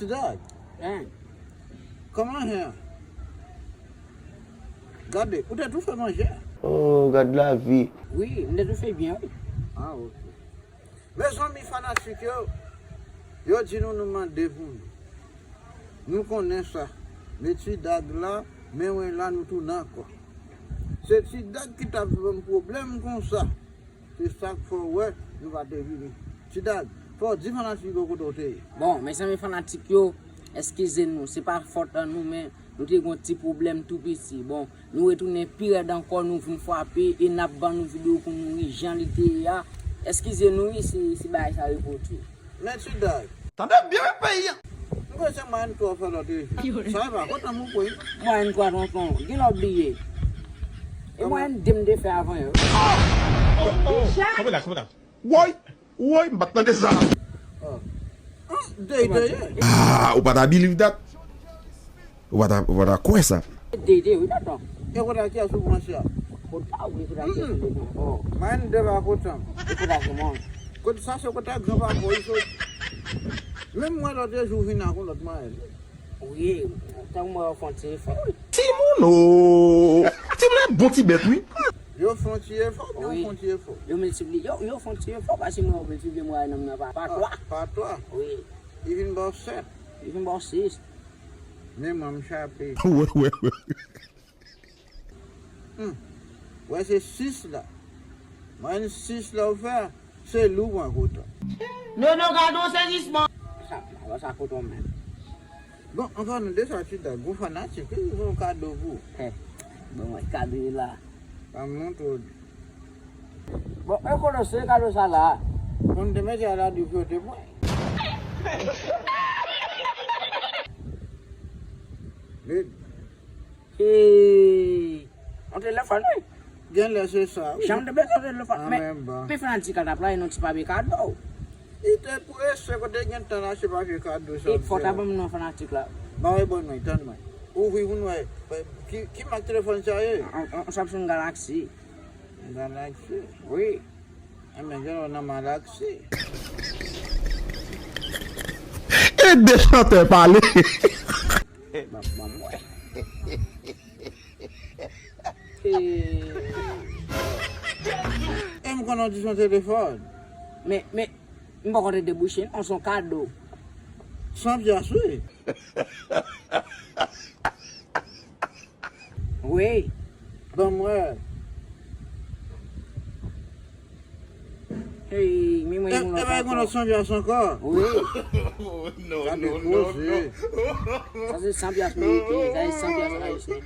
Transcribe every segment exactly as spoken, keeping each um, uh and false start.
Ti Dag, hein? Kòman hen an? Gade, ou te tou fè manje a? Oh, gad lavi. Wi, m te tou fè byen, wi. Ah, ok. Mezanmi fanatik yo, yo di nou nou mande pou nou. Nou konnen sa. Men Ti Dag la, men wè la nou tounen ankò. Se Ti Dag ki t ap ban m pwoblèm konsa. Se sa k fè w wè nou pa te vini. Ti Dag, fò w di fanatik yo kote w te ye. Bon, mezanmi fanatik yo, eskize nou, se pa fòt an nou, men nou te gen yon ti pwoblèm tou piti. Bon, nou retounen pi rèd ankò, nou vin frape e n ap ban nou videyo pou nou ri jan li te ye a. Eskize nou wi si, si bagay sa repwodui. Men Ti Dag. Tande byen wi peyi an. M kwè se mwayenn twa w fè lòt jou. Sa e pa kontan m ou kwè. Mwayenn twa tonton, gen lè w bliye. E mwayenn de m te fè avan yo. Kanpe la, kanpe la. Woy, woy, m pa t tande sa. Ah. Ah, dey, dey. Ah, ou pa ta believe that. Ou pa ta, ou pa ta kwè sa. Dede, wi, tonton. E kote a kiyès ou pran chè a? Kote pa ou, e kote a kiyès ou pran? Oh. Mwen de pa kote m. E kote a kòman? Kote sa se kote a granpapa w sot. Menm mwen lòt jou vin ak yon lòt mwayen. Wi, tan mwen fè yon ti efò, wi. Timoun o! Timoun e bon ti bèt, wi. Yo fè yon ti efò, men yo fè yon ti efò. Yo miltipliye, yo, yo fè yon ti efò, paske mwen yo miltipliye mwayen nan pa, pa twa. Pa twa. Wi. Li vin ba w sèt. Li vin ba w sis. Men mwen m chape. Wè, wè, wè. Hmm. Wè se sis la. Mwen sis la ou fè, se li ou pran kote. Nono gade yon sezisman. Sa, sa kote w menm. Bon, anvan nou de sa, Ti Dag, gon fanatik wi, gon kado pou ou. Hè. Bon, mwen kado la. Pa m montre w. Bon, e kote se kado sa la? Bon, te mete a la di fyote mwen. Hey! On telefòn, wi. Gen lè se sa, wi. Janm te bezwen telefòn. Men, men bon. Pi fanatik a t ap la, e non ti papye kado. Li te prese, kote gen tan l achte papye kado sa. E fò ta ban m non fanatik la. Ba w bon mwen, tann mwen. Ouvri pou n wè. Ki, ki mak telefòn sa ye? On, on, on Samsung Galaxy. Galaxy? Wi. Enben, gen lè w nan malaksi. E de chantè pale. Ban, ban mwen. E m konnen w di se yon telefòn. Men, men, m poko te debouche, non, se yon kado. San pyès, wi. Wi. Ban m wè. Hey, men mwen yon lòt ankò. E, e pa yon lòt san pyès ankò? Wi. Oh, non, non, non, non. Sa se san pyès meriken, sa se san pyès ayisyen.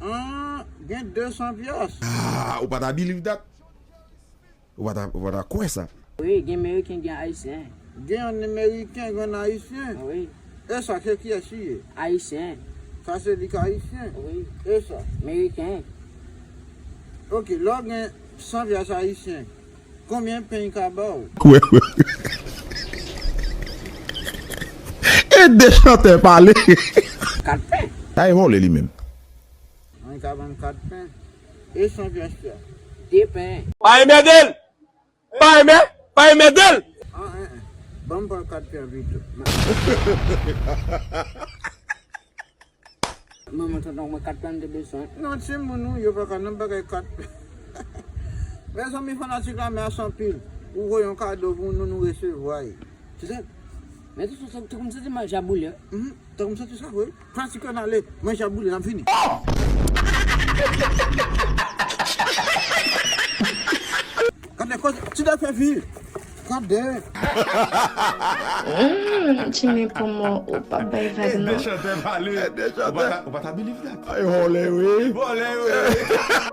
Ah, gen de san pyès. Ah, ou pa ta believe that. Ou pa ta, ou pa ta kwè sa. Wi, gen meriken, gen ayisyen. Gen yon meriken, gen yon ayisyen. Wi. E sa, se kiyès li ye? Ayisyen. Sa se li k ayisyen? Wi. E sa? Meriken. Ok, lè w gen san pyès ayisyen, konbyen pen li ka ba w? Wè, wè. E de chantè pale. Kat pen. Sa e vòlè li menm. Mwen ka vann kat pen. E san pyès la? De pen. Pa enmède l! Pa enmè, pa enmède l! Ah, eh, eh. Ban m pran kat pen pito. Manman tonton, mwen kat pen m te bezwen. Non, timoun, wi, yo pa ka nan bagay kat pen. Mezanmi, fanatik la, mèsi anpil. Ou voye yon kado pou nou, nou resevwa l. Se sa. Men tou, tou, tou, kòm se te manje a boule. Mhm. Tankou m santi sa vre. Fanatik yo n ale manje a boule, n ap vini. Gade koze, Ti Dag fè vi. Gade. Hmm, Jimmy pou mwen, ou pa bay vag non. Chantè pale. Ou pa ta, ou pa ta believe that. Ay, vòlè, wi. Vòlè, wi.